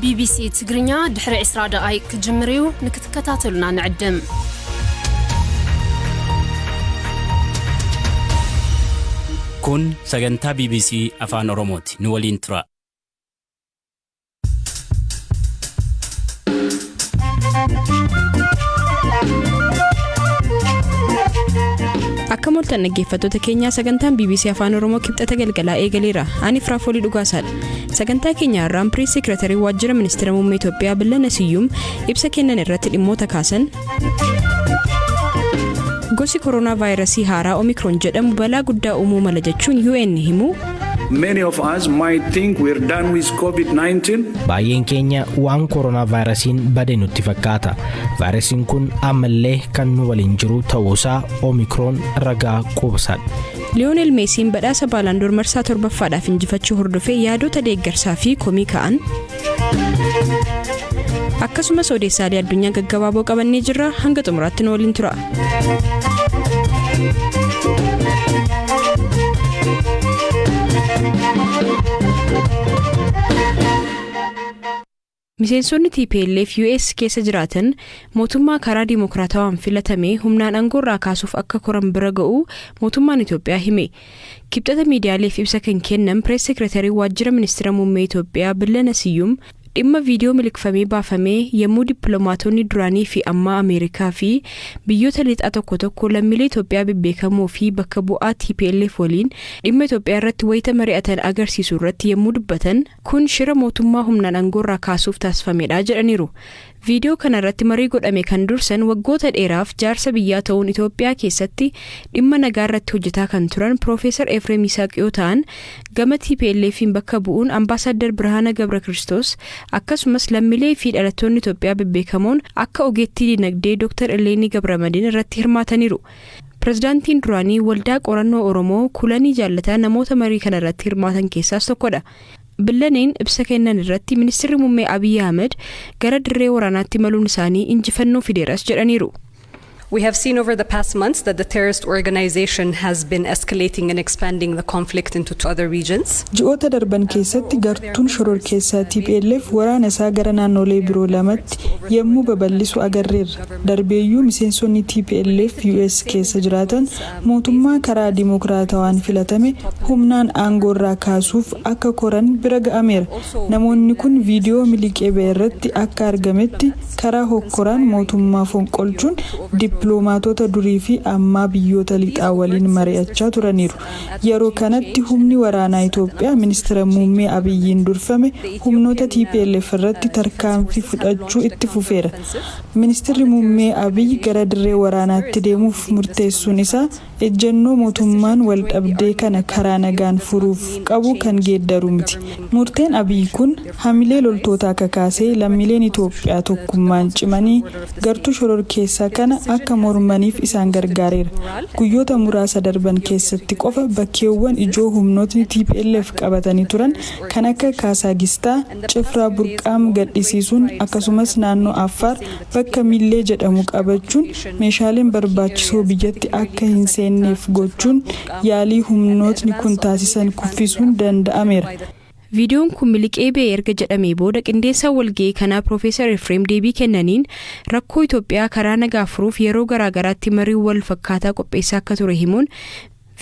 ቢቢሲ ትግርኛ ድሕሪ 20 ደቓይቅ ክጅምር እዩ፣ ንክትከታተሉና ንዕድም። Kun sagantaa BBC Afaan Oromooti. Nu waliin tura. Akka mooltan dhaggeeffattoota keenyaa, sagantaan BBC Afaan Oromoo Kibxata galgalaa eegaleera. Ani Firaafoolii Dhugaasaadha. Sagantaa keenya har'aan Pirees Seekiratarii Waajjira Ministeera Muummee Itoophiyaa Billana Siyyuum ibsa kennan irratti dhimmoota kaasan. Gosi koronaa vaayirasii haaraa Omikron jedhamu balaa guddaa uumuu mala jechuun UN himu. Many of us might think we're done with COVID-19. Baay'een keenya waan koronaa vaayirasiin bade nutti fakkaata. Vaayirasiin kun ammallee kan nu waliin jiru ta'uusaa Omikroon ragaa quubsaadha. Liyoonel Meesiin badhaasa Baalaandoor marsaa torbaffaadhaaf injifachuu hordofee yaadota deeggarsaa fi komii ka'an. Akkasumas odeessaalee addunyaa gaggabaaboo qabannee jirra, hanga xumuraatti nu waliin tura. Miseensonni TPLF US keessa jiraatan mootummaa karaa dimokiraatawaan filatame humnaan aangoorraa kaasuuf akka koran bira ga'u mootummaan Itoophiyaa hime. Kibxata miidiyaaleef ibsa kan kennan Pirees Seekiratarii Waajjira Ministeera Muummee Itoophiyaa Billana Siyyum dhimma viidiyoo miliqfamee baafamee yommuu dippiloomaatonni duraanii fi ammaa Ameerikaa fi biyyoota lixaa tokko tokko lammiilee Itoophiyaa bebbeekamoo fi bakka bu'aa TPLF waliin dhimma Itoophiyaa irratti wayita mari'atan agarsiisu irratti yommuu dubbatan, kun shira mootummaa humnaan aangoorraa kaasuuf taasifamedha jedhaniiru. Viidiyoo kana irratti marii godhame kan dursan waggoota dheeraaf jaarsa biyyaa ta'uun Itoophiyaa keessatti dhimma nagaa irratti hojjetaa kan turan Piroofeesar Efreem Yisaaq yoo ta'an, gama TPLF'n bakka bu'uun Ambaasaadder Birhaana Gabra Kiristoos, akkasumas lammiilee fi dhalattoonni Itoophiyaa bebbeekamoon akka ogeettii dinagdee Dr. Illeenii Gabramadiin irratti hirmaataniiru. Pirezidaantiin duraanii Waldaa Qorannoo Oromoo Kulanii Jaallataa namoota marii kana irratti hirmaatan keessaas tokkodha. Billaneen ibsa kennan irratti ministeerri muummee Abiyyi Ahmed gara dirree waraanaatti maluun isaanii injifannoo fideeras jedhaniiru. We have seen over the past months that the terrorist organization has been escalating and expanding the conflict into two other regions. Ji'oota darban keessatti gartuun shororkeessaa TPLF waraana isaa gara naannolee biroo lamatti yommuu babal'isu agarreerra. Darbeeyyuu miseensonni TPLF US keessa jiraatan mootummaa karaa dimokiraatawaan filatame humnaan aangoorraa kaasuuf akka koran bira ga'ameera. Namoonni kun viidiyoo miliqee ba'e irratti akka argametti karaa hokkoraan mootummaa fonqolchuun dippiloomaatota durii fi ammaa biyyoota lixaa waliin mari'achaa turaniiru. Yeroo kanatti humni waraanaa Itoophiyaa ministeera muummee Abiyyiin durfame humnoota TPLF irratti tarkaanfii fudhachuu itti fufeera. Ministeerri muummee Abiyyi gara dirree waraanaatti deemuuf murteessuun isaa ejjennoo mootummaan wal dhabdee kana karaa nagaan furuuf qabu kan geeddaru miti. Murteen Abiyyi kun hamilee loltootaa kakaasee lammiileen Itoophiyaa tokkummaan cimanii gartuu shororkeessaa kana akka mormaniif isaan gargaareera. Guyyoota muraasa darban keessatti qofa bakkeewwan ijoo humnootni TPLF qabatanii turan kan akka Kaasaagistaa, Cifraa Burqaam gadhisiisuun, akkasumas naannoo Affaar bakka Millee jedhamu qabachuun meeshaaleen barbaachisoo biyyatti akka hin seenneef gochuun yaalii humnootni kun taasisan kuffisuun danda'ameera. Viidiyoon kun miliqee ba'e erga jedhamee booda qindeessaan walga'ii kanaa Piroofeesar Efreem deebii kennaniin rakkoo Itoophiyaa karaa nagaa furuuf yeroo garaagaraatti marii wal fakkaataa qopheessaa akka ture himuun,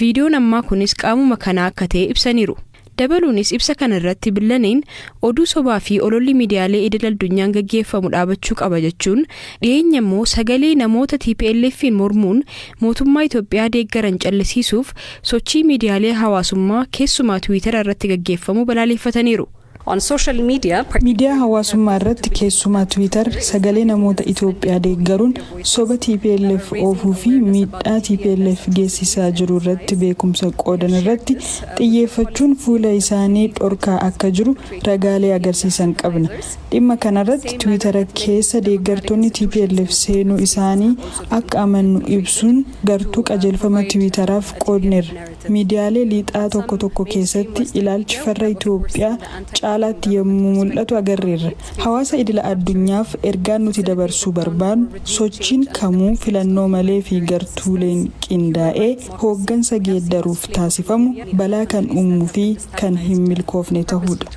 viidiyoon ammaa kunis qaamuma kanaa akka ta'e ibsaniiru. Dabaluunis ibsa kana irratti Billaneen oduu sobaa fi ololli miidiyaalee idil addunyaan gaggeeffamu dhaabachuu qaba jechuun, dhiyeenya immoo sagalee namoota TPLF'n mormuun mootummaa Itoophiyaa deeggaran callisiisuuf sochii miidiyaalee hawaasummaa, keessumaa Tiwiitara irratti gaggeeffamu balaaleffataniiru. On social media, Miidiyaa hawaasummaa irratti, keessumaa Tiwiitar, sagalee namoota Itoophiyaa deeggaruun soba TPLF oofuu fi miidhaa TPLF geessisaa jiru irratti beekumsa qoodan irratti xiyyeeffachuun fuula isaanii dhorkaa akka jiru ragaalee agarsiisan qabna. Dhimma kanarratti Tiwiitara keessa deeggartoonni TPLF seenuu isaanii akka amannu ibsuun gartuu qajeelfama Tiwiitaraaf qoodneerra. Miidiyaalee lixaa tokko tokko keessatti ilaalchi farra Itoophiyaa caalaatti yommuu mul'atu agarreerra. Hawaasa idila addunyaaf ergaan nuti dabarsuu barbaannu, sochiin kamuu filannoo malee fi gartuuleen qindaa'ee hooggansa geeddaruuf taasifamu balaa kan uumuu fi kan hin milkoofne ta'uudha.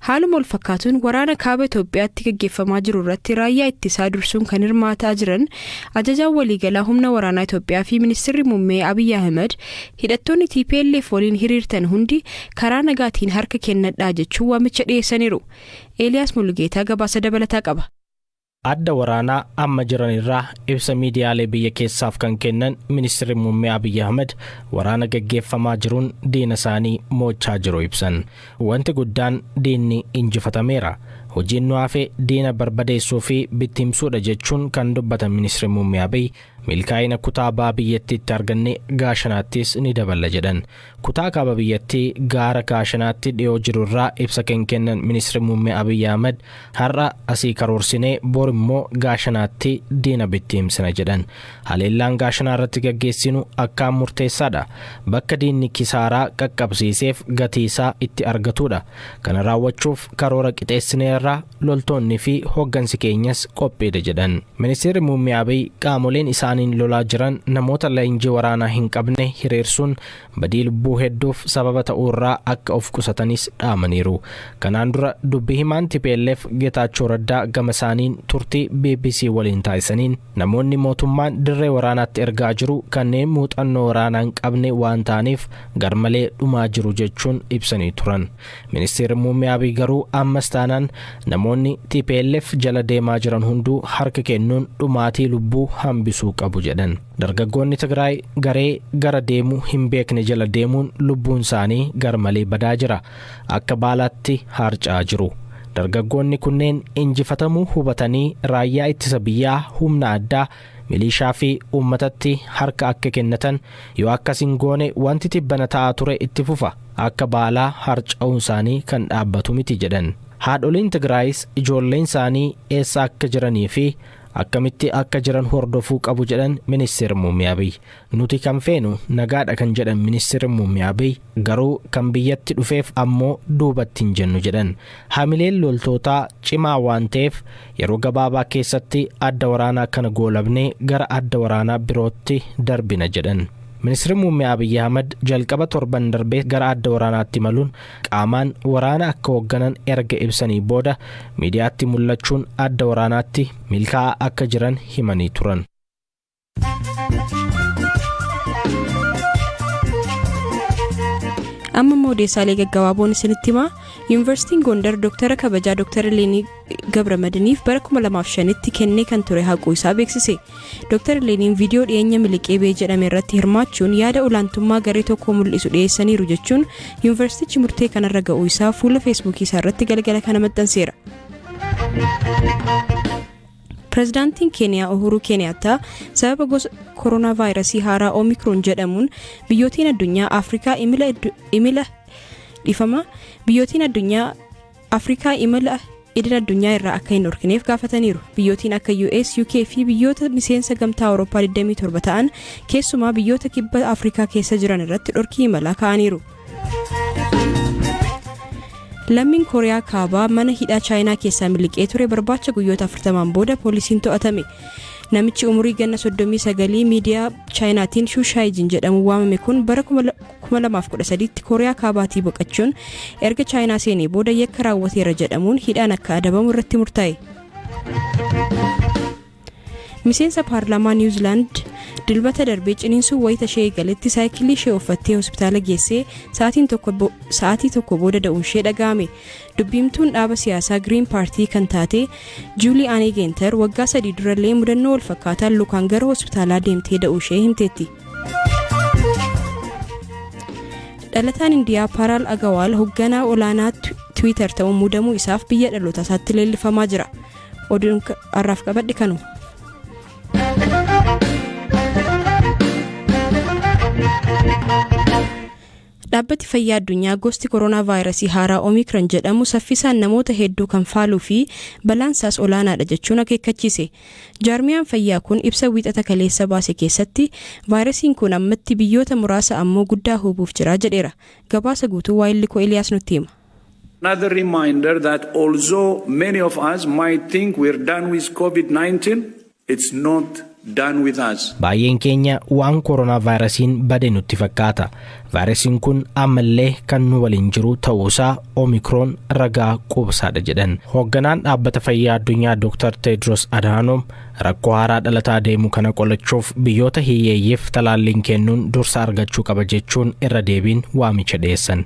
Haaluma wal fakkaatuun waraana kaaba Itoophiyaatti gaggeeffamaa jiru irratti raayyaa ittisaa dursuun kan hirmaataa jiran ajajaan waliigalaa humna waraanaa Itoophiyaa fi ministeerri muummee Abiyyi Ahmed hidhattoonni TPLF waliin hiriirtan hundi karaa nagaatiin harka kennadhaa jechuun waamicha dhiyeessaniiru. Eeliyaas Mulugeetaa gabaasa dabalataa qaba. Adda waraanaa amma jiran irraa ibsa miidiyaalee biyya keessaaf kan kennan ministeerri muummee Abiyyi Ahmed waraana gaggeeffamaa jiruun diina isaanii mo'achaa jiru ibsan. Wanti guddaan diinni injifatameera. Hojiin nu hafe diina barbadeessuu fi bittimsuudha jechuun kan dubbatan ministeerri muummee Abiy milkaa'ina kutaa baha biyyattiitti arganne Gaashanaattis ni daballa jedhan. Kutaa kaaba biyyattii gaara Gaashanaatti dhiyoo jiru irraa ibsa kan kennan ministeerri muummee Abiy Ahmed har'a asii karoorsinee bor immoo Gaashanaatti diina bittimsina jedhan. Haleellaan Gaashanaa irratti gaggeessinu akkaan murteessaadha. Bakka diinni kisaaraa qaqqabsiiseef gatii isaa itti argatudha. Kana raawwachuuf karoora qixeessineerraa, loltoonni fi hooggansi keenyas qophiidha jedhan. Ministeerri muummee Abiy qaamoleen isaaniin lolaa jiran namoota leenjii waraanaa hin qabne hiriirsuun badii lubbuu hedduuf sababa ta'uurraa akka of qusatanis dhaamaniiru. Kanaan dura dubbii himaan TPLF Geetaachoo Raddaa gama isaaniin turtii BBC waliin taasisaniin namoonni mootummaan dirree waraanaatti ergaa jiru kanneen muuxannoo waraanaa hin qabne waan ta'aniif garmalee dhumaa jiru jechuun ibsanii turan. Ministeerri muummee Abiy garuu ammas taanaan namoonni TPLF jala deemaa jiran hunduu harka kennuun dhumaatii lubbuu hambisuu qabu jedhan. Dargaggoonni Tigraay garee gara deemuu hin beekne jala deemuun lubbuun isaanii garmalee badaa jira. Akka baalaatti harca'aa jiru. Dargaggoonni kunneen injifatamuu hubatanii raayyaa ittisa biyyaa, humna addaa, milishaa fi uummatatti harka akka kennatan, yoo akkas hin goone wanti tibbana ta'aa ture itti fufa, akka baalaa harca'uun isaanii kan dhaabbatu miti jedhan. Haadholiin Tigraayis ijoolleen isaanii eessa akka jiranii fi akkamitti akka jiran hordofuu qabu jedhan ministeerri muummee Abiy. Nuti kan feenu nagaadha kan jedhan ministeerri muummee Abiy garuu kan biyyatti dhufeef ammoo duubatti hin jennu jedhan. Hamileen loltootaa cimaa waan ta'eef yeroo gabaabaa keessatti adda waraanaa kana goolabnee gara adda waraanaa birootti darbina jedhan. Ministeerri muummee Abiyyi Ahmad jalqaba torban darbee gara adda waraanaatti imaluun qaamaan waraana akka hoogganan erga ibsanii booda miidiyaatti mul'achuun adda waraanaatti milkaa'aa akka jiran himanii turan. Amma immoo odeessaalee gaggabaaboon isinitti himaa. Yuunivarsiitiin Gondar Dooktara kabajaa Dooktara Leenii Gabramadiniif bara 2005tti kennee kan ture haquu isaa beeksise. Dooktara Leeniin viidiyoo dhiyeenya miliqee ba'e jedhame irratti hirmaachuun yaada olaantummaa garee tokko mul'isu dhiyeessaniiru jechuun yuunivarsiitichi murtee kanarra ga'uu isaa fuula Feesbuukii isaa irratti galgala kana maxxanseera. Pireezidaantiin Keeniyaa Uhuruu Keeniyaattaa sababa gosa koronaa vaayirasii haaraa Oomikroon jedhamuun biyyootiin addunyaa Afrikaa imala imala dhifama biyyootiin addunyaa Afrikaa imala idil addunyaa irraa akka hin dhorkineef gaafataniiru. Biyyootiin akka US, UK fi biyyoota miseensa gamtaa Awurooppaa 27 ta'an keessumaa biyyoota kibba Afrikaa keessa jiran irratti dhorkii imalaa kaa'aniiru. Lammiin Kooriyaa Kaabaa mana hidhaa Chaayinaa keessaa miliqee ture barbaacha guyyoota 40 booda poolisiin to'atame. Namichi umurii ganna 39 miidiyaa Chaayinaatiin Shushaayijin jedhamu waamame kun bara 2013tti Kooriyaa Kaabaatii baqachuun erga Chaayinaa seenee booda yakka raawwateera jedhamuun hidhaan akka adabamu irratti murtaa'e. Miseensa paarlaamaa Niwuzilaand Dilbata darbee ciniinsuu wayita ishee eegaletti saayikilii ishee uffattee hospitaala geessee sa'aatii 1 booda da'uun ishee dhaga'ame. Dubbiimtuun dhaaba siyaasaa Giriin Paartii kan taate Juulii Aanee Geenter waggaa 3 durallee mudannoo wal fakkaataan lukaan gara hospitaalaa deemtee da'uu ishee himteetti. Dhalataan Indiyaa Paaraal Agawaal hoogganaa olaanaa Tiwiitar ta'uun muudamuu isaaf biyya dhaloota isaatti leellifamaa jira. Oduun har'aaf qabadhe kanuma. Dhaabbati fayyaa addunyaa gosti koronaa vaayirasii haaraa Oomikron jedhamu saffisaan namoota hedduu kan faaluu fi balaan isaas olaanaadha jechuun akeekkachiise. Jaarmiyaan fayyaa kun ibsa Wiixata kaleessa baase keessatti vaayirasiin kun ammatti biyyoota muraasa ammoo guddaa hubuuf jira jedheera. Gabaasa guutuu Waayillikoo Eliyaas nutti hima. Another reminder that although many of us might think we're done with COVID-19, it's not done with us. Baay'een keenya waan koronaa vaayirasiin bade nutti fakkaata. Vaayirasiin kun ammallee kan nu waliin jiru ta'uusaa Omikroon ragaa quubsaadha jedhan. Hoogganaan Dhaabbata Fayyaa Addunyaa Dr. Tedros Adhanom rakkoo haaraa dhalataa deemu kana qolachuuf biyyoota hiyyeeyyiif talaalliin kennuun dursa argachuu qaba jechuun irra deebiin waamicha dhiyeessan.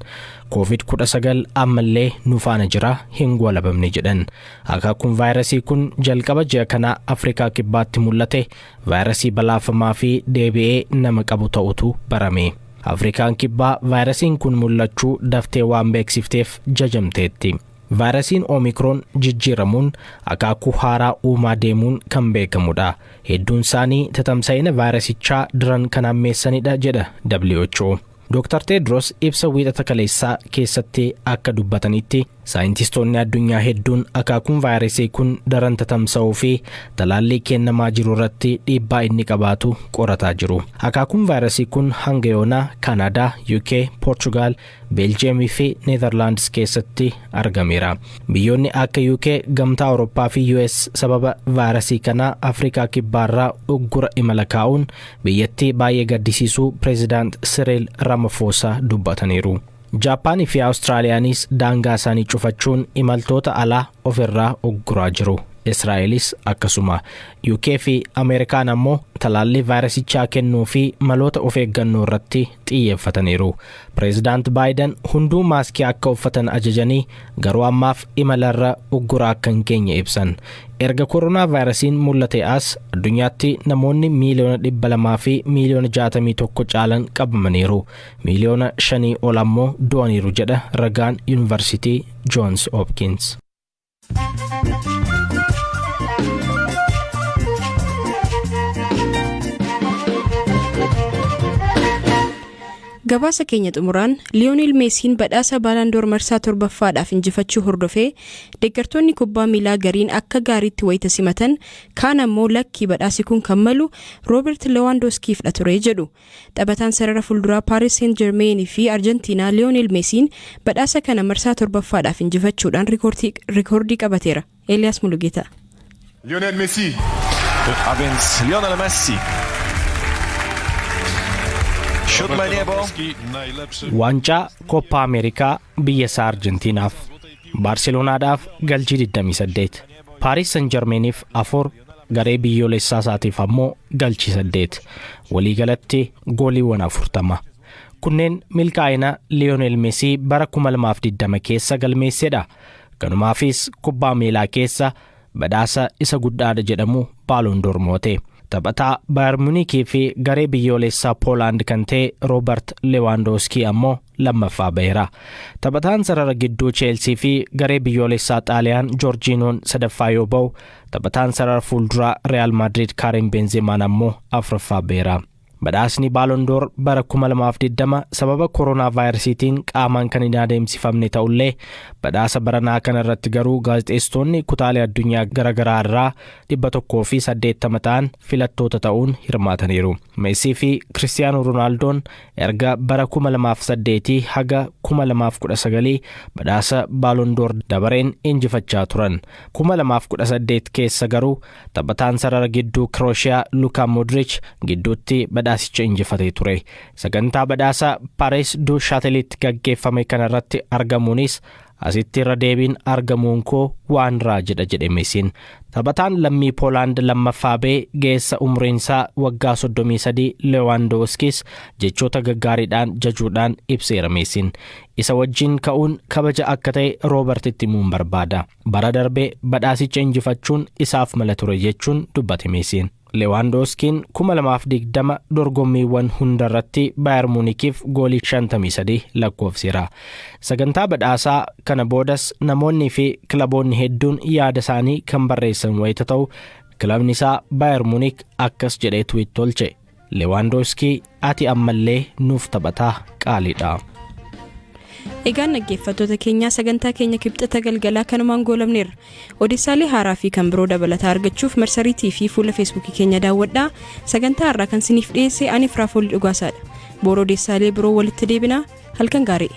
Covid-19 ammallee nu faana jira, hin goolabamne jedhan. Akaakuun vaayirasii kun jalqaba ji'a kanaa Afrikaa Kibbaatti mul'ate vaayirasii balaafamaa fi deebi'ee nama qabu ta'utu barame. Afrikaan Kibbaa vaayirasiin kun mul'achuu daftee waan beeksifteef jajamteetti. Vaayirasiin Oomikroon jijjiiramuun akaakuu haaraa uumaa deemuun kan beekamudha. Hedduun isaanii tatamsa'ina vaayirasichaa daran kan hammeessanidha jedha WHO. Dr. Tedros ibsa Wiixata kaleessaa keessatti akka dubbatanitti, saayintistoonni addunyaa hedduun akaakuun vaayirasii kun daran tatamsa'uu fi talaallii kennamaa jiru irratti dhiibbaa inni qabaatu qorataa jiru. Akaakuun vaayirasii kun hanga yoonaa Kaanaadaa, UK, Poorchugaal, Beeljeemii fi Neezerlaandis keessatti argameera. Biyyoonni akka UK, Gamtaa Awurooppaa fi US sababa vaayirasii kanaa Afrikaa Kibbaarraa uggura imala kaa'uun biyyattii baay'ee gaddisiisuu Pireezidaant Siriil Ramaphosa dubbataniiru. Jaappaanii fi Awustiraaliyaanis daangaa isaanii cufachuun imaltoota alaa ofirraa ugguraa jiru. Israa'elis akkasuma. UK fi Ameerikaan ammoo talaallii vaayirasichaa kennuu fi maloota of eeggannoo irratti xiyyeeffataniiru. Pireezidaant Baayiden hunduu maaskii akka uffatan ajajanii, garuu ammaaf imalarra uggura akka hin keenye ibsan. Erga koronaa vaayirasiin mul'ate as addunyaatti namoonni 261,000,000 caalan qabamaniiru. 5 miiliyoona ol ammoo du'aniiru jedha ragaan Yuunivarsiitii Joons Hopkins. Gabaasa keenya xumuraan, Liyoonel Meesiin badhaasa Baalaandoor marsaa torbaffaadhaaf injifachuu hordofee deeggartoonni kubbaa miilaa gariin akka gaariitti wayita simatan, kaan ammoo lakkii, badhaasi kun kan malu Roobert Lewaandooskiifdha ture jedhu. Taphataan sarara fuulduraa Paaris Seent Jermeenii fi Arjentiinaa Liyoonel Meesiin badhaasa kana marsaa torbaffaadhaaf injifachuudhaan rikoordii qabateera. Eeliyaas Mulugeeta. Lionel Messi. A więc Lionel Messi. Siódme niebo. Waancaa Koppaa Ameerikaa biyya isaa Arjentiinaaf, Baarselonaadhaaf galchii 28, Paaris San Jarmeeniif 4, garee biyyoolessaa isaatiif ammoo galchii 8, waliigalatti gooliiwwan 40. Kunneen milkaa'ina Liyoonel Mesii bara 2020 keessa galmeessedha. Kanumaafis kubbaa miilaa keessa badhaasa isa guddaadha jedhamu Baaloon moote. Taphataa Baayar Munikii fi garee biyyoolessaa Poolaand kan ta'e Roobert Lewaandooskii ammoo lammaffaa baheera. Taphataan sarara gidduu Cheelsii fi garee biyyoolessaa Xaaliyaan Joorjiinoon sadaffaa yoo ba'u, taphataan sarara fuulduraa Real Maadrid Kaarim Benzemaan ammoo afuraffaa baheera. Badhaasni Baaloondoor bara 2020 sababa koronaa vaayirasiitiin qaamaan kan hin adeemsifamne ta'ullee, badhaasa baranaa kana irratti garuu gaazexeessitoonni kutaalee addunyaa garaagaraa irraa 180 ta'an filattoota ta'uun hirmaataniiru. Meesii fi Kiristiyaanoo Roonaaldoon erga bara 2008 haga 2019 badhaasa Baaloondoor dabareen injifachaa turan. 2018 keessa garuu taphataan sarara gidduu Kirooshiyaa Lukaa Modric gidduutti badhaasicha injifatee ture. Sagantaa badhaasa Paaris du Shaatelitti gaggeeffame kanarratti argamuunis, "Asitti irra deebiin argamuun koo waan raajidha," jedhe Meesiin. Taphataan lammii Poolaand lammaffaa ba'e, geessa umriin isaa waggaa 33 Lewaandooskis jechoota gaggaariidhaan jajuudhaan ibseera Meesiin. "Isa wajjin ka'uun kabaja akka ta'e Roobertitti himuun barbaada. Bara darbee badhaasicha injifachuun isaaf mala ture," jechuun dubbate Meesiin. Lewaandooskiin 2020 dorgommiiwwan hundarratti Baayar Muunikiif goolii 53 lakkoofseera. Sagantaa badhaasaa kana boodas namoonni fi kilaboonni hedduun yaada isaanii kan barreessan wayita ta'u, kilabni isaa Baayar Muunik akkas jedhee tweet tolche: "Lewaandooskii, ati ammallee nuuf taphataa qaaliidha." Egaan dhaggeeffattoota keenyaa, sagantaa keenya Kibxata galgalaa kanumaan goolabneerra. Odeessaalee haaraa fi kan biroo dabalataa argachuuf marsariitii fi fuula Feesbuukii keenya daawwadhaa. Sagantaa har'aa kan siniif dhiyeesse ani Firaafoolii Dhugaasaadha. Boora odeessaalee biroo walitti deebinaa, halkan gaarii.